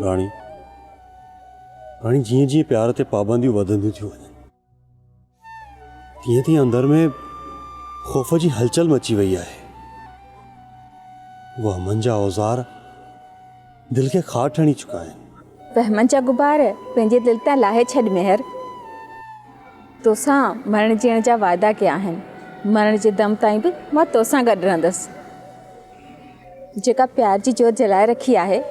راڻي، راڻي جيئن جيئن پيار تي پابنديون وڌنديون ٿيون وڃن، تيئن تيئن اندر ۾ خوف جي هلچل مچي وئي آهي. وهمن جا اوزار دل کي کاٽ هڻي چڪا آهن. وهمن جا غبار پنهنجي دل تان لاهي ڇڏ مهر. توسان مرڻ جيئڻ جا وعدا ڪيا آهن. مرڻ جي دم تائين به مان توسان گڏ رهندس. جيڪا پيار جي جوت جلائي رکي آهي،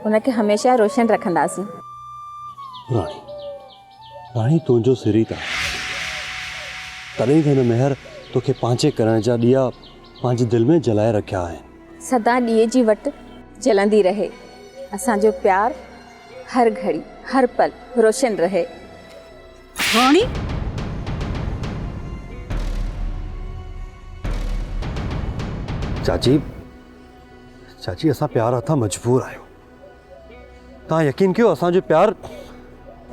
ان کي هميشه روشن رکنداسين. راڻي، راڻي تنهنجو سر ئي ته آهي. تڏهن ئي ته هن مهر توکي پنهنجي ڪرڻ جا ڏيئا پنهنجي دل ۾ جلائي رکيا آهن. سدا ڏيئي جي وٽ جلندي رهي. اسان جو پيار هر گهڙي، هر پل روشن رهي. راڻي! چاچي، چاچي اسان پيار هٿان مجبور آهيون. توهان يقين ڪيو اسان جو پيار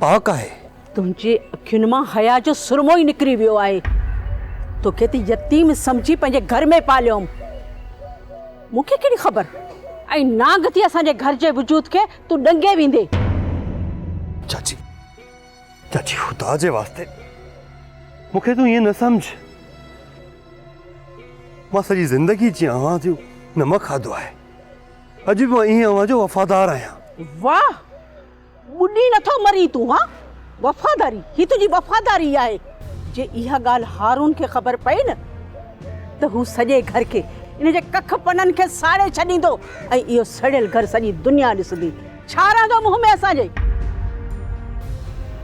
پاڪ آهي. تنهنجي اکين مان حيا جو سرمو ئي نڪري ويو آهي. توکي ته يتيم سمجهي پنهنجي گهر ۾ پاليو هوم. مون کي ڪهڙي خبر ۽ نانگ ٿي اسان جي گهر جي وجود کي تون ڏنگي ويندين. چاچي، چاچي خدا جي واسطي مون کي تون ائين نه سمجهه. مان سڄي زندگي جيئن اوهان جو نمڪ کاڌو آهي، اڄ به مان ائين اوهان جو وفادار آهيان. واهه! ٻڏي نٿو مرين تون ها؟ وفاداري! هي تنهنجي وفاداري آهي؟ جي اها ڳالهه هارون کي خبر پئي نه ته هو سڄي گهر کي، ان جي ڪک پنن کي ساڙي ڇڏيندو ۽ اهو سڙيل گهر سڄي دنيا ڏسندي. ڇا رهندو منهن ۾ اسان جي؟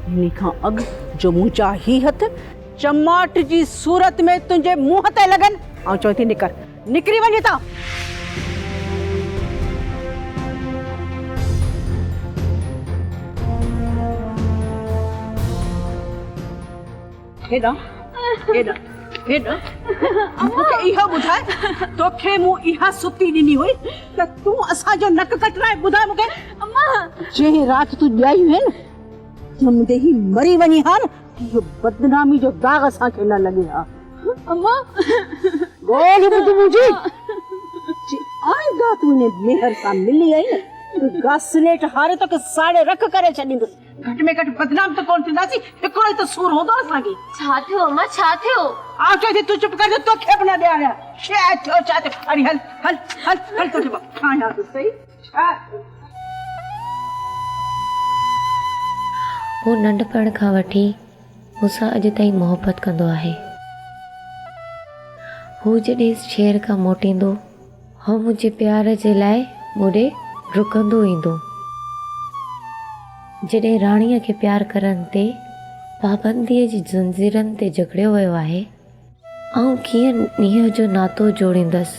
انهي کان اڳ جو منهنجا هي هٿ چماٽ جي صورت ۾ تنهنجي منهن تي لڳن، آئون چوان ٿي نڪر، نڪري وڃ هتان. هيڏانهن، هيڏانهن، هيڏانهن. مون کي اهو ٻڌاء، توکي مون اها ستي ڏني هئي ته تون اسان جو نڪ ڪٽرائي ٻڌاء مون کي. جنهن رات تون ڄائي هئين نه، ڄمندي ئي مري وڃين ها نه ته اهو بدنامي جو داغ اسان کي نه لڳي ها. ڳالهه ٻڌ منهنجي، جي آئنده تون ان ميهر سان ملي آهين نه ته گاسليٽ هاري توکي ساڙي رک ڪري ڇڏيندس. گهٽ ۾ گهٽ بدنام ته ڪونه ٿينداسين، هڪڙو ئي ته سور هوندو اسان کي. ڇا ٿيو اما ڇا ٿيو؟ آئون چوان ٿي تون چپ ڪر ته توکي به نه ڏياريان. ڇا ٿيو ڇا ٿيو؟ اڙي هل هل هل هل توکي مان کايان ته سهي ڇا ٿيو؟ هو ننڍپڻ کان وٺي مون سان اڄ تائين محبت ڪندو آهي. هو جڏهن شهر کان موٽيندو هو منهنجي پيار جي لاء مون ڏي ڊڪندو ايندو. جڏهن راڻيء کي پيار ڪرڻ تي پابنديء جي زنجيرن تي جڪڙيو ويو آهي، آئون ڪيئن نينهن جو ناتو جوڙيندس؟